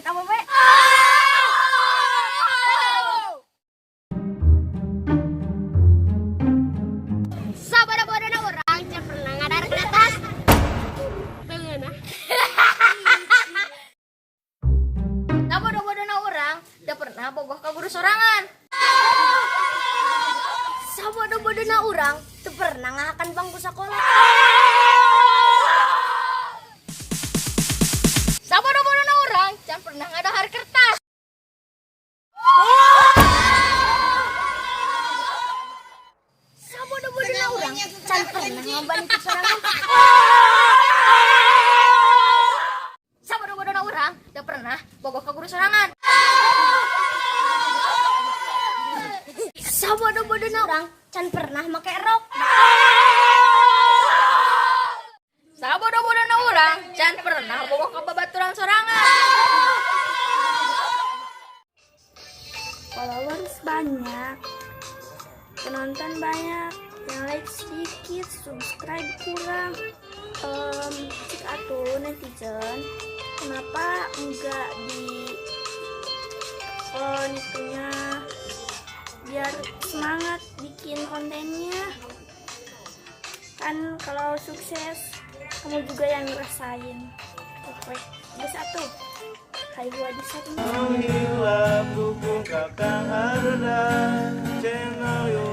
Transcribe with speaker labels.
Speaker 1: Mencit awewe. Sabodo-bodona urang can pernah ngadahar kertas. Teu ngeunah. Sabodo-bodona urang teu pernah bogoh ka guru sorangan. Sabodo-bodona urang teu pernah ngahakan bangku sakola. Sabodo-bodona urang can pernah ngadahar kertas. Sabodo-bodona urang can pernah nyoba nipu sorangan. Sabodo-bodona urang teu pernah bogoh ka guru sorangan. Sabodo-bodona urang can pernah make rok. Sabodo-bodona urang can pernah bogoh ka babaturan sorangan.
Speaker 2: Followers banyak, penonton banyak, yang like sedikit, subscribe kurang. Cik atuh netizen, kenapa enggak di on itunya biar semangat bikin kontennya? Kan kalau sukses kamu juga yang ngerasain. Oke, geus atuh. Hai gua di satu.
Speaker 3: Hilap dukung Kakang Arda channel.